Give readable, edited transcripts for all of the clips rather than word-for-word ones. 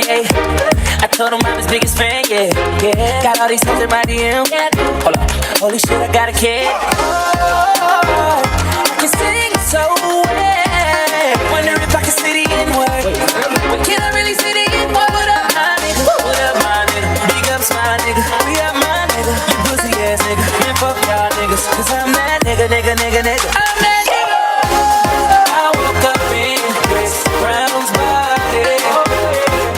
Hey, I told him I'm his biggest fan, yeah. Got all these hoes in my DM. Hold up, holy shit, I got a kid. Oh, I can sing so well. Wonder if I can say the N-word. But can I really say the N-word? What up, my nigga? What up, my nigga? Big ups, my nigga. We up, my nigga. You pussy ass nigga. Man, fuck y'all niggas. 'Cause I'm that nigga, nigga, nigga, nigga. I'm that nigga. I woke up in Chris Brown's body.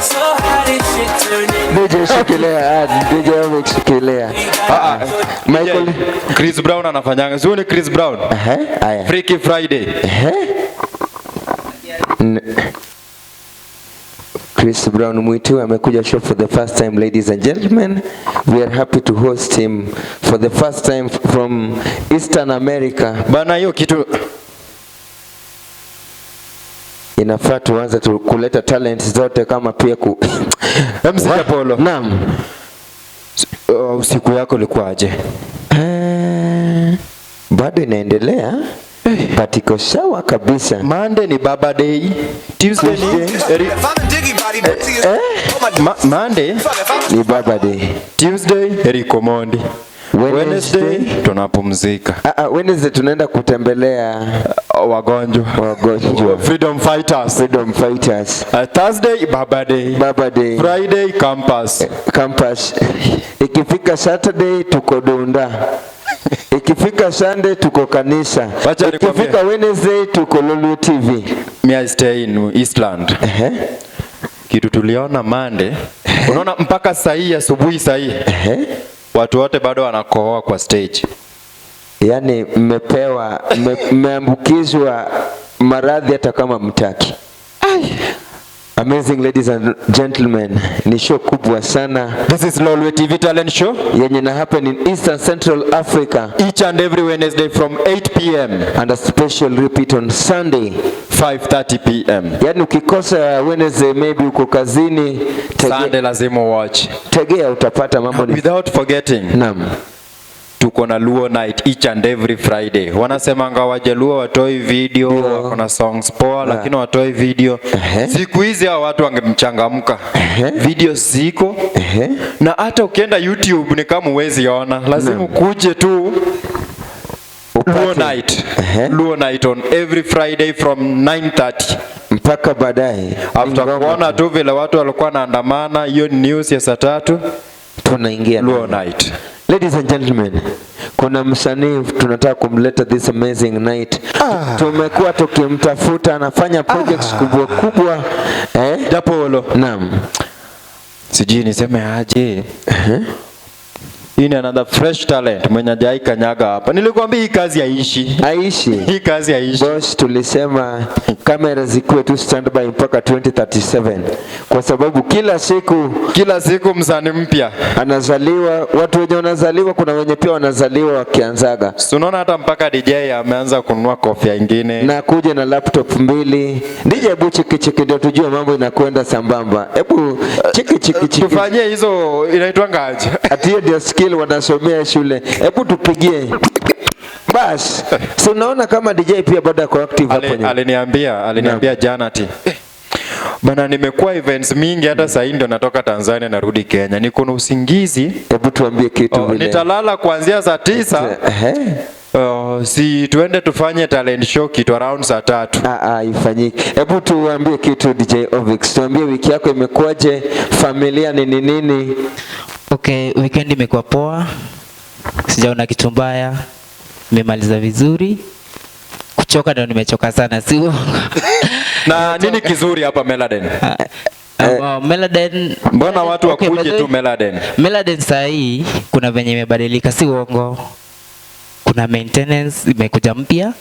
So how did shit turn in? DJ shikilia, ah, DJ Ovix shikilia. Ah, ah, Michael. DJ, Chris Brown anafanyanga. Sio ni Chris Brown? Ehe, haya. Freaky Friday. Ehe. Chris Brown Mwitu amekuja show for the first time, ladies and gentlemen. We are happy to host him for the first time from Eastern America. Bana, hiyo kitu Inafaa tuanze tu kuleta talent zote kama pia ku MC Japolo. Naam. Usiku yako ilikuwaje? Bado inaendelea but iko sawa kabisa. Monday ni Baba Day. Tuesday ni Monday Ni Baba Day. Tuesday Eric Omondi. Wednesday, Wednesday tunapumzika. Ah, ah, Wednesday tunaenda kutembelea Wagonjwa. Wagonjwa. Freedom fighters. Freedom fighters. Thursday Baba Day. Baba Day. Friday campus. Campus. Ikifika Saturday tuko Dunda. Ikifika Sunday tuko kanisa. Wacha nikwambie. Ikifika Wednesday tuko Lolwe TV. Me, I stay in Eastland. Ehe. Kitu tuliona Monday, unaona mpaka saa hii asubuhi saa hii Ehe. Watu wote bado wanakohoa kwa stage. Yaani mmepewa mmeambukizwa maradhi hata kama mtaki. Amazing, ladies and gentlemen, ni show kubwa sana This is Lolwe TV Talent Show yenye na happen in Eastern Central Africa each and every Wednesday from 8 p.m. and a special repeat on Sunday 5:30 p.m. Yaani ukikosa Wednesday, maybe uko kazini, Sunday lazima watch. Tegea utapata mambo ni Without forgetting, Naam. Tuko na Luo night each and every Friday. Wanasemanga Wajaluo watoi video, Ndio. Wako na songs poa lakini watoi video. Siku hizi hao watu wangemchangamka. Video ziko na hata ukienda YouTube ni kama huwezi ona, lazima ukuje tu Luo Upate. Night. Ehe. Luo night on every Friday from 9:30. Mpaka baadaye. After Ngoma kuona tu vile watu walikuwa naandamana, hiyo ni news ya saa 3, tunaingia Luo ndani. Night. Ladies and gentlemen, kuna msanii tunataka kumleta this amazing night. Tumekuwa tukimtafuta, anafanya projects kubwa kubwa. Eh? Japolo. Naam. Sijui niseme aje. Hii ni another fresh talent mwenye hajai kanyaga hapa. Nilikwambia hii kazi haishi. Aishi. Hii kazi haishi. Boss, tulisema kamera zikuwe tu standby mpaka 2037 kwa sababu kila siku Kila siku msanii mpya. Anazaliwa. Watu wenye wanazaliwa, kuna wenye pia wanazaliwa wakianzaga Si unaona hata mpaka DJ ameanza kununua kofia ingine. Na kuja na laptop mbili. DJ, hebu chiki chiki ndio tujue mambo inakwenda sambamba. Hebu chiki chiki chiki. Tufanyie hizo inaitwanga aje? Ati hiyo ndio skill wanasomea shule. Hebu tupigie. Bas, so unaona kama DJ pia bado ako active hapo nyuma. Aliniambia jana ati, "Eh, bana, nimekuwa events mingi, hata sasa ndio natoka Tanzania narudi Kenya. Niko na usingizi." Hebu tuambie kitu Oh, vile. nitalala kuanzia saa 9. Ehe. Oh, si tuende tufanye talent show kitu around saa 3. Ah, ah, ifanyike. Hebu tuambie kitu, DJ Ovix. Tuambie wiki yako imekuwaje, familia nini nini? Okay, weekend imekuwa poa, sijaona kitu mbaya, nimemaliza vizuri. Kuchoka ndo nimechoka sana, si uongo. Na nini kizuri hapa Meladen? Meladen, Mbona watu Okay, by wakuje the way, tu Meladen? Meladen saa hii kuna venye imebadilika, si uongo. Kuna maintenance imekuja mpya,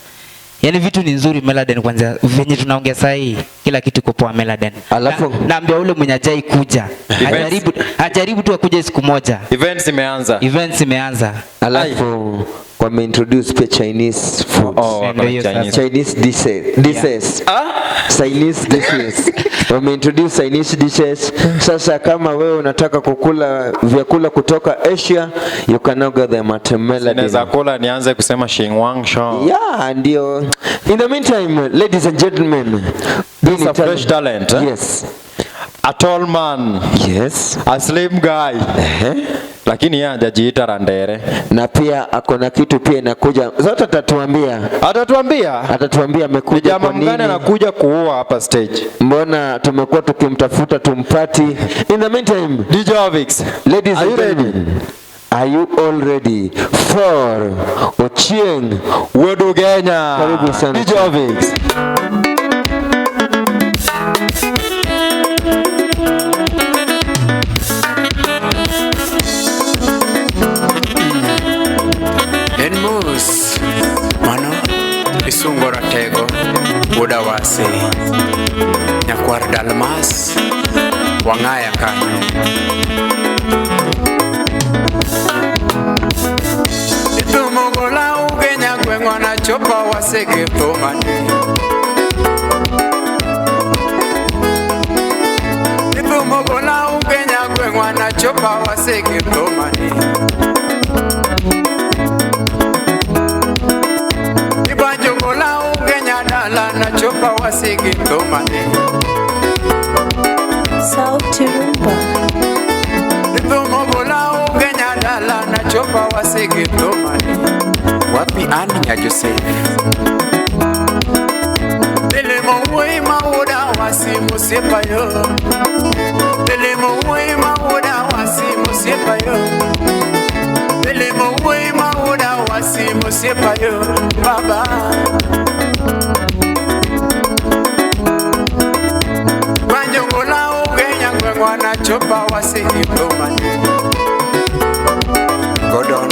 yaani vitu ni nzuri Meladen. Kwanza venye tunaongea saa hii, kila kitu iko poa Meladen. Naambia ule mwenye hajai kuja ajaribu, ajaribu tu akuje siku moja. Events imeanza. Events imeanza. Alafu wameintroduce pia Chinese food. Oh, wako na Ndio hiyo Chinese. sasa. Chinese dishes. Dishes. Chinese dishes. Wameintroduce Chinese dishes. Sasa kama wewe unataka kukula vyakula kutoka Asia, you can now get them at Meladen. Naweza kula nianze kusema Xingwang Shang. Yeah, ndio. In the meantime, ladies and gentlemen, This is a fresh talent, eh? Yes. A tall man. Yes. A slim guy. Lakini yeye hajajiita Randere. Na pia ako na kitu pia inakuja. Zote atatuambia. Atatuambia? Atatuambia amekuja Jamaa kwa nini. mgani anakuja kuua hapa stage? Mbona tumekuwa tukimtafuta tumpati. In the meantime, DJ Ovix, ladies are and you ready? gentlemen, are you all ready for Ochieng Wuod Ugenya? Karibu sana. DJ Ovix. En mos mano isungo ratego wuod Awasi nyakwar Dalmas wang'aya kanyo. Ithumo gola Ugenya gweng'wa nachopo wasege thumani. Ithumo gola Ugenya gweng'wa nachopo wasege thumani. Ibanjo gola Ugenya dala nachopa wasege thumani. Sauti Rumba. Ithumo gola Ugenya dala nachopa wasege thumani. Wapi Ann nya Joseph? Lilimo wuoyi ma wuoda wasi mosiepa yo. Lilimo wuoyi ma wuoda wasi mosiepa yo. Lilimo wuoyi ma wuoda wasi mosiepa yo. Baba. Banjo gola Ugenya gweng'wa nachopa wasege thumani. Gordon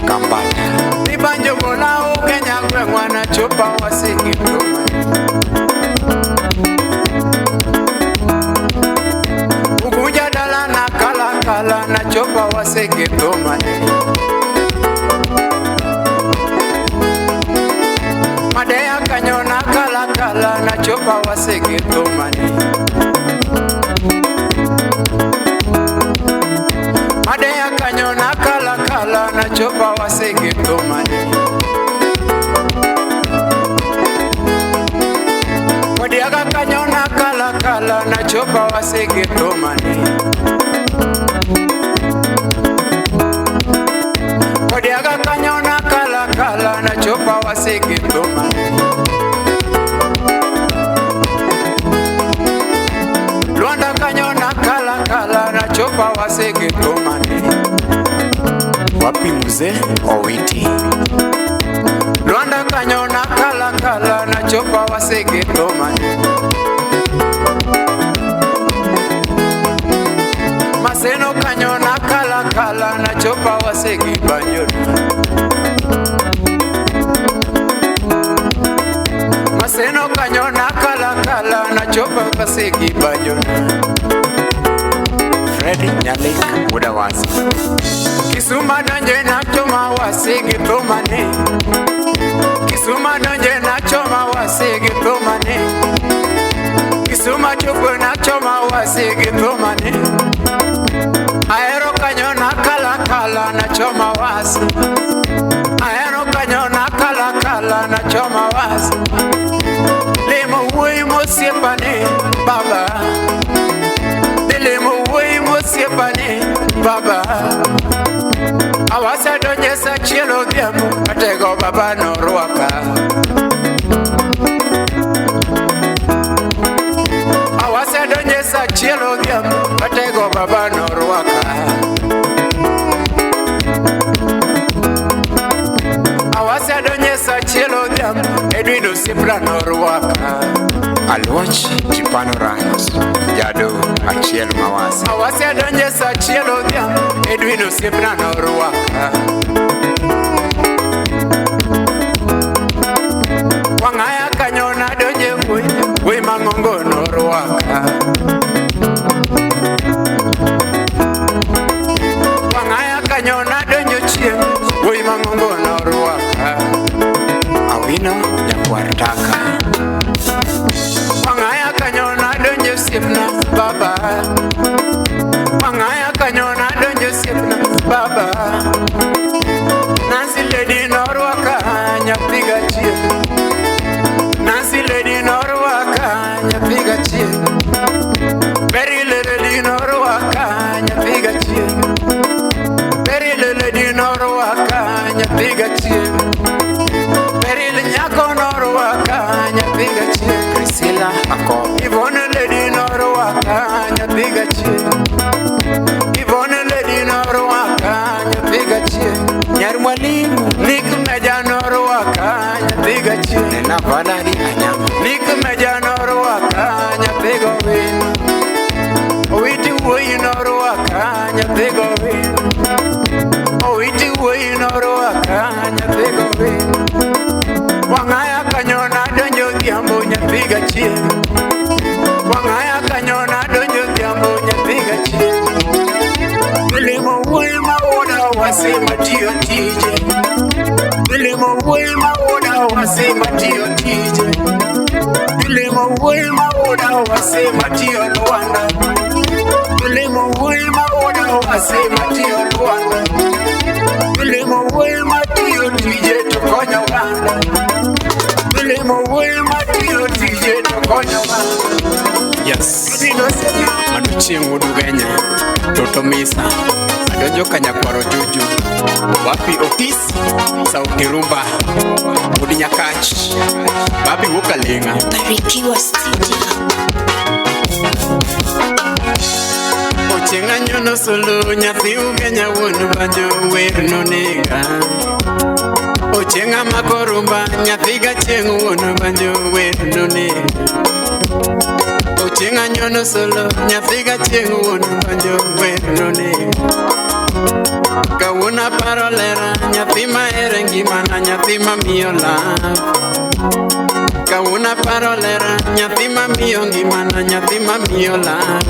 Kambata. Ibanjo gola Ugenya gweng'wa nachopa wasege thumani. Ugunja dala na kala kala nachopa wasege thumani. Madea kanyo na kala kala nachopa wasege thumani. Madea kanyo na kala kala nachopa wasege thumani. Kodiaga kanyo na kala kala nachopa wasege thumani. Kodiaga kanyo na kala kala nachopa wasege thumani. Luanda kanyo na kala kala nachopa wasege thumani. Wapi mzee Owiti? Luanda kanyo na kala kala nachopa wasege thumani. Maseno kanyo na kala kala nachopa wasege banyo. Maseno kanyo na kala kala nachopa wasege banyo. Fred Nyalik wuod Awasi. Kisuma donje nachoma wasege thumani. Kisuma donje nachoma wasege thumani. Kisuma chopo nachoma wasege thumani. Ahero kanyo na kala kala nachoma wasi. Ahero kanyo na kala kala nachoma wasi. Limo wuoyi mosiepane baba. Limo wuoyi mosiepane baba. Awasa donje sa achiel odhiambo atego baba norwaka. Awasa donje sa achiel odhiambo atego baba norwaka. Awasa donje sa achiel odhiambo Edwin osiepna norwaka. Aluoch Chipano Ranch, Jado achiel mawasi. Awasa donje sa achiel odhiambo Edwin osiepna norwaka. Wang'aya kanyo nadonje wuoyi, wuoyi mang'ongo norwaka. Wang'aya kanyo nadonjo chieng', wuoyi mang'ongo norwaka. Awino nyakwar taka. Wang'aya kanyo nadonjo osiepna baba. Wang'aya kanyo nadonjo osiepna baba. Nancy lady norwaka nyathi gachiel. Nancy lady norwaka nyathi gachiel. wasi matiyo lwanda. Milimo wuoyi matiyo tije to konyo oganda. Milimo wuoyi matiyo tije to konyo oganda. Yes. Mano chieng' wuod Ugenya, Toto Misa, adonjo ka nyakwaro Juju, Wapi Otis, Sauti Rumba, Wuod Nyakach, Babi wuok Aling'a. Barikiwa Studio. Ochieng' anyono solo nyathi Ugenya wuon banjo wer nonega. Ochieng' amako rumba nyathi gachieng' wuon banjo wer nonega. Ochieng' anyono solo nyathi gachieng' wuon banjo wer nonega. Kawuono aparo lera nyathi mahere ngimana nyathi mamiyo love. Kawuono aparo lera nyathi mamiyo ngimana nyathi mamiyo love.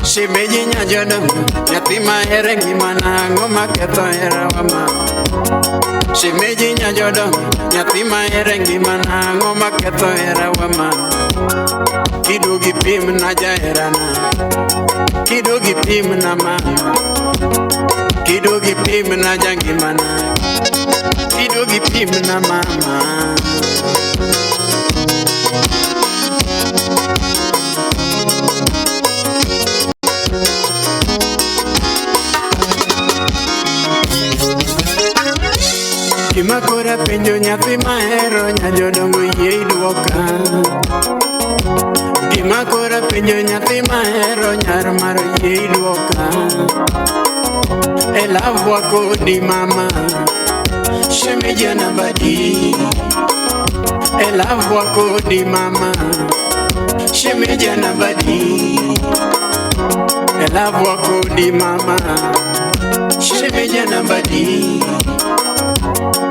Shemeji nyajodongo nyathi mahere ngimana ang'o maketho herawa ma. Shemeji nyajodongo nyathi mahere ngimana ang'o maketho herawa ma. Kiduogi pimna jaherana, kiduogi pimna mama, kiduogi pimna jangimana, kiduogi pimna mama. Gima koro apenjo nyathi mahero nyajodongo yie iduoka. Gima koro apenjo nyathi mahero nyar maro yie iduoka. E love wa kodi mama, shemeji anabadi. E love wa kodi mama, shemeji anabadi. E love wa kodi mama, shemeji anabadi.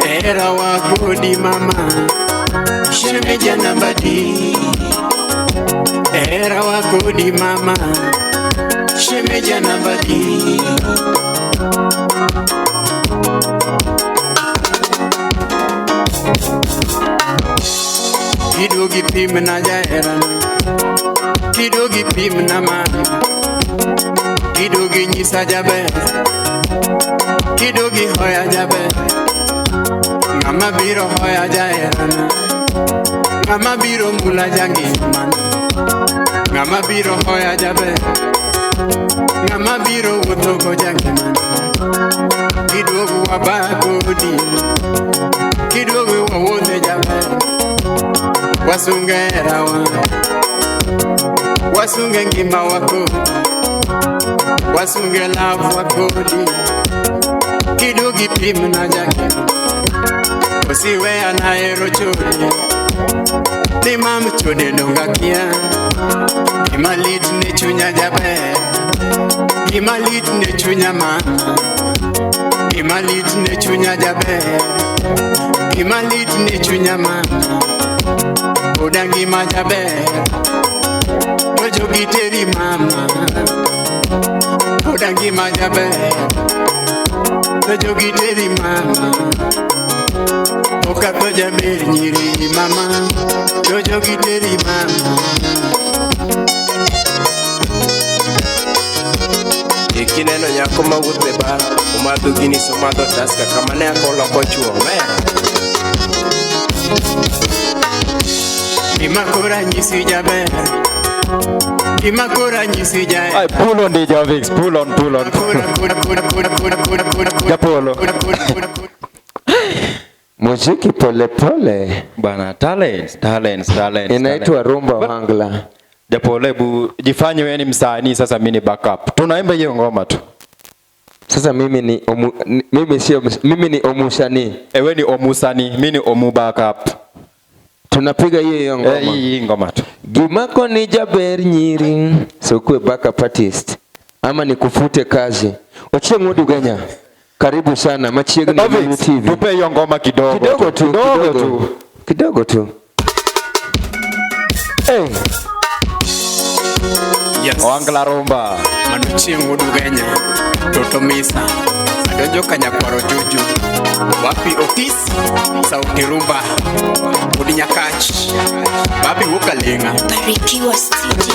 Era wa kodi mama, shemeji anabadi. Era wa kodi mama, shemeji anabadi. Kiduogi pimna jaherana, kiduogi pimna mama, kiduogi nyisa jaber, kiduogi hoya jaber. Ng'ama biro hoya jaherana, ng'ama biro mula jangimana, ng'ama biro hoya jaber, ng'ama biro wuotho go jangimana. Kiduogo waba kodi, kiduogo wawuothe jaber, wasunge herawa, wasunge ngima wa kodi, wasunge love wa kodi. Kiduogi pimna jangimana, osiwe anahero chode, ni mam chode donga kia. Gima lit ne chunya jaber, gima lit ne chunya mama, gima lit ne chunya jaber, gima lit ne chunya mama. Oda ngima jaber, to jogi teri mama. Oda ngima jaber, to jogi teri mama. Okatho jaber nyiri mama, to jogi teri mama. Kineno nyako mawuotho e bar, omadho Guinness, omadho Tusker, kama ne akoloko chuo, omera. Gima koro anyisi jaber, gima koro anyisi jaher. Ay, pull on DJ Ovix, pull on, pull on. Japolo. Muziki pole pole. Bana, talents, talents, talents. Inaitwa rumba wangla. Japolo, hebu jifanye wewe ni msanii sasa, mimi ni backup. Tunaimba hiyo ngoma tu. Sasa mimi ni mimi sio, mimi ni omusani. Ewe ni omusani, mimi ni omu backup. Tunapiga hiyo hiyo ngoma. Hii ngoma tu. Gimako ni jaber nyiri, so kuwe backup artist ama nikufute kazi. Ochieng' wuod Ugenya. Karibu sana machiegni na TV. Tupe hiyo ngoma kidogo. Kidogo tu, kidogo tu. Kidogo tu. Hey. Yes. Wangla rumba. Mano chieng' wuod Ugenya, Toto Misa, adonjo ka nyakwaro Juju, Wapi Otis, Sauti Rumba, Wuod Nyakach, Babi wuok Aling'a. Barikiwa Studio.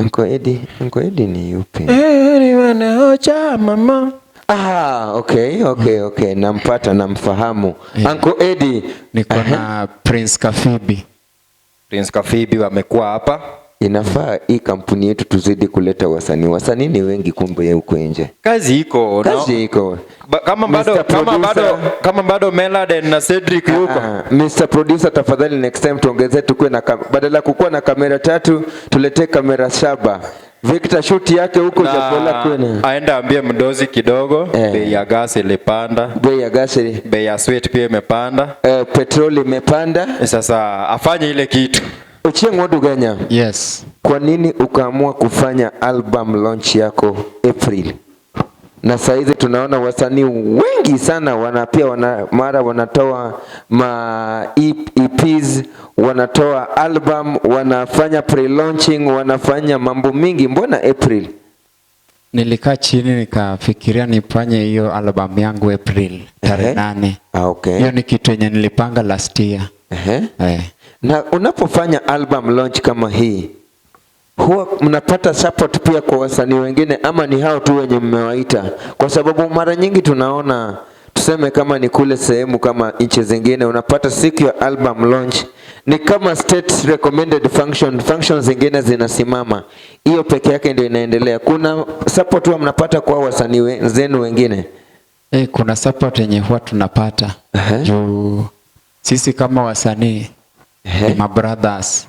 Uncle Eddie, Uncle Eddie ni yupi? Mama. Ah, okay. Nampata, namfahamu. Yeah. Uncle Eddie. Niko na Prince Kafibi. Prince Kafibi wamekuwa hapa. Inafaa hii kampuni yetu tuzidi kuleta wasanii. Wasanii ni wengi kumbe huko nje. Kazi iko. Kazi no? iko. Kama bado, kama bado Meladen na Cedric yuko. Mr. Producer, tafadhali next time tuongezee, tukue na badala kukuwa na kamera 3 tuletee kamera 7. Victor shoot yake huko Japola kwene. Aenda ambie mdozi kidogo, bei ya gas ilipanda. Bei ya gas, bei ya sweet pia imepanda. Petroli imepanda. Sasa afanye ile kitu. Ochieng Odugenya. Yes. Kwa nini ukaamua kufanya album launch yako April? Na saizi tunaona wasanii wengi sana mara wanatoa ma EPs, wanatoa album, wanafanya pre-launching, wanafanya mambo mingi. Mbona April? Nilikaa chini nikafikiria nifanye hiyo album yangu April tarehe 8. Ah, okay. Hiyo ni kitu yenye nilipanga last year. Na unapofanya album launch kama hii, huwa mnapata support pia kwa wasanii wengine ama ni hao tu wenye mmewaita? Kwa sababu mara nyingi tunaona, tuseme kama ni kule sehemu kama nchi zingine, unapata siku ya album launch ni kama state recommended function, functions zingine zinasimama, hiyo peke yake ndio inaendelea. Kuna support huwa mnapata kwa wasanii wenzenu wengine? Kuna support yenye huwa tunapata. Juu sisi kama wasanii ni mabrothers.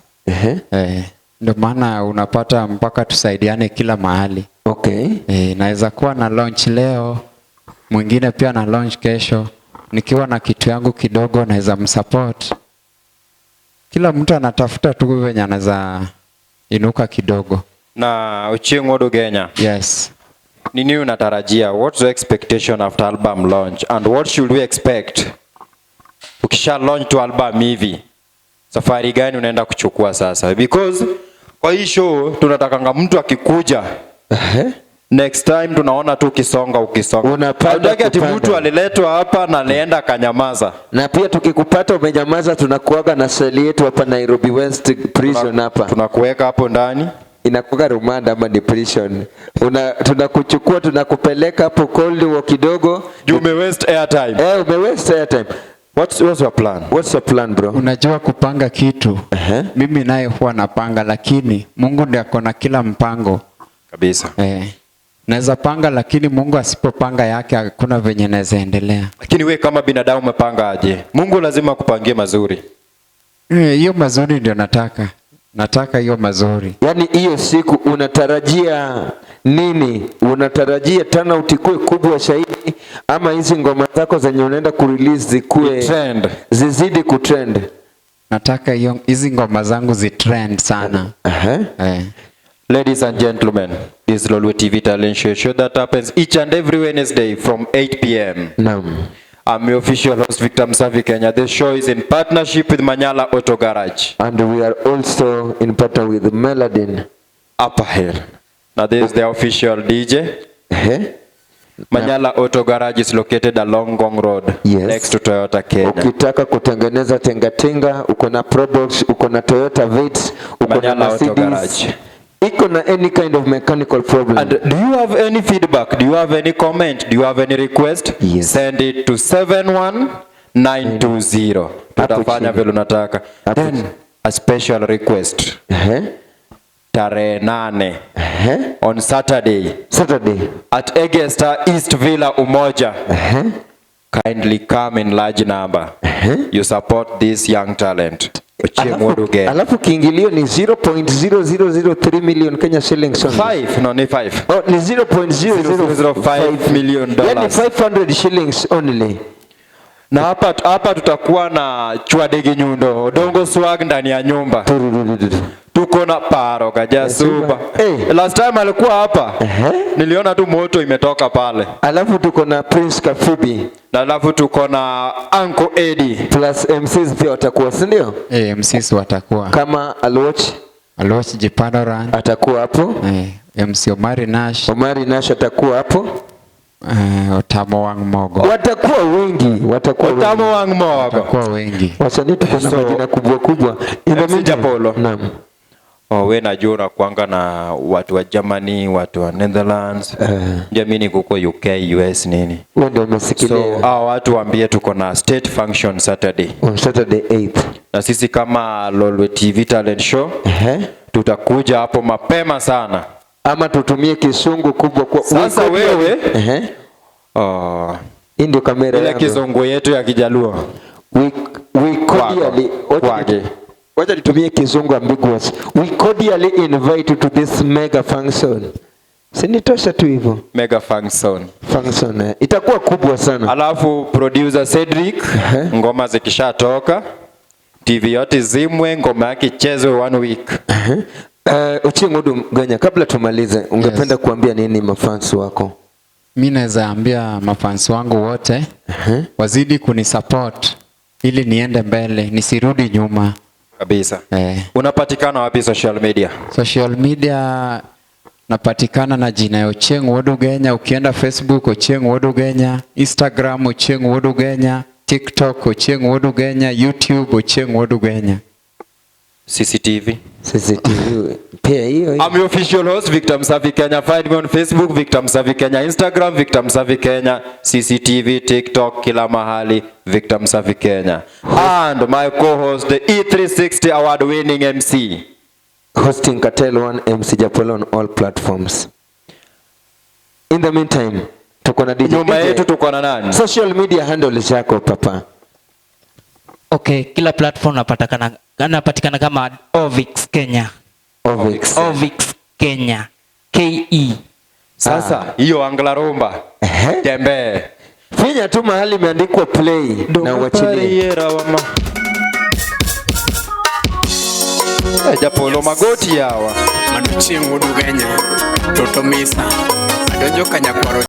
Ndio maana unapata mpaka tusaidiane kila mahali. Okay. Naweza kuwa na launch leo, mwingine pia na launch kesho. Nikiwa na kitu yangu kidogo naweza msupport. Kila mtu anatafuta tu venye anaweza inuka kidogo. Na Ochieng Odugenya. Yes. Nini unatarajia? What's the expectation after album launch and what should we expect? Ukisha launch to album hivi, safari gani unaenda kuchukua sasa? Because kwa hii show tunatakanga mtu akikuja next time tunaona tu ukisonga. Unapanda ati mtu aliletwa hapa na alienda akanyamaza. Na pia tukikupata umenyamaza, tunakuaga na seli yetu hapa Nairobi West Prison hapa. Tunakuweka hapo ndani. Inakuwa remand ama depression. Tunakuchukua tunakupeleka hapo cold war kidogo. You may waste airtime. Ume waste airtime. What's your plan? What's your plan, bro? Unajua kupanga kitu. Mimi naye huwa napanga, lakini Mungu ndiye akona kila mpango. Kabisa. Naweza panga, lakini Mungu asipopanga yake hakuna venye naweza endelea. Lakini we kama binadamu umepanga aje? Mungu lazima akupangie mazuri. Hiyo mazuri ndio nataka. Nataka hiyo mazuri. Yaani hiyo siku unatarajia nini? Unatarajia turnout ikuwe kubwa zaidi ama hizi ngoma zako zenye unaenda kurelease zikuwe trend, zizidi kutrend? Nataka hizi ngoma zangu zitrend sana. Ladies and gentlemen, this is Lolwe TV Talent Show, show that happens each and every Wednesday from 8 p.m. Naam. I'm your official host, Victor Msavi Kenya. This show is in partnership with Manyala Auto Garage. And we are also in partner with Meladen Upper Hill. Now this is the official DJ. Manyala Auto Garage is located along Ngong Road, yes, next to Toyota Kenya. Ukitaka kutengeneza tingatinga, uko na Probox, uko na Toyota Vitz, uko na Mercedes, iko na any kind of mechanical problem. And do you have any feedback? Do you have any comment? Do you have any request? Yes. Send it to 71920. Tutafanya vile unataka. Then a special request. Tarehe 8 on Saturday. Saturday at Egesta East Villa Umoja. Kindly come in large number. You support this young talent. Alafu kiingilio ni 0.0003 million Kenya shillings only. 5, no, ni 5. Oh, ni 0.005 million dollars. Yani 500 shillings only. Na hapa tutakuwa na Chwadegi Nyundo, Odongo Swag ndani ya nyumba. Tuko na Paro Kajasuba. Hey. Last time alikuwa hapa. Niliona tu moto imetoka pale. Alafu tuko na Prince Kafibi. Na alafu tuko na Uncle Eddie. Plus MCs pia watakuwa, si ndio? MCs watakuwa. Kama Alwatch. Alwatch Jipanoran atakuwa hapo. MC Omari Nash. Omari Nash atakuwa hapo. Otamo Wang Mogo. Watakuwa wengi, watakuwa wengi. Otamo Wang Mogo. Watakuwa wengi. Wasanii tuko na majina kubwa kubwa. MC Japolo. Naam. Oh, we najua unakuanga na watu wa Germany, watu wa Netherlands. Jamii ni kuko UK, US nini. Wewe ndio umesikilia. So hao watu waambie tuko na state function Saturday. On Saturday 8th. Na sisi kama Lolwe TV Talent Show tutakuja hapo mapema sana. Ama tutumie kisungu kubwa kwa Sasa wewe oh, Hii ndio kamera ile yangu. kizungu yetu ya Kijaluo. We cordially Kwake. Wacha nitumie kizungu ambiguous. We cordially invite you to this mega function. Si nitosha tu hivyo. Mega function. Function itakuwa kubwa sana. Alafu producer Cedric, ngoma zikishatoka TV yote zimwe, ngoma yake ichezwe one week. Ochieng Odugenya, kabla tumalize, ungependa kuambia nini mafans wako? Mi naweza ambia mafans wangu wote wazidi kunisupport ili niende mbele, nisirudi nyuma kabisa. Unapatikana wapi social media? Social media napatikana na jina ya Ochieng Odugenya. Ukienda Facebook Ochieng Odugenya, Instagram Ochieng Odugenya, TikTok Ochieng Odugenya, YouTube Ochieng Odugenya. CCTV. CCTV pia hiyo. I'm your official host Victor Msafi Kenya. Find me on Facebook Victor Msafi Kenya, Instagram Victor Msafi Kenya, CCTV, TikTok, kila mahali Victor Msafi Kenya. And my co-host the E360 award winning MC. Hosting Cartel 1 MC Japolo on all platforms. In the meantime, tuko na DJ. Nyuma DJ. yetu tuko na nani? Social media handle zako papa. Okay, kila platform napatikana kama Ovix Kenya. Ovix. Ovix Kenya. KE. Sasa hiyo Angla Rumba. Tembee. Finya tu mahali imeandikwa play na uachilie. Japolo magoti yawa. Mano chieng' Odugenya, toto misa, adonjo kanyakwaro.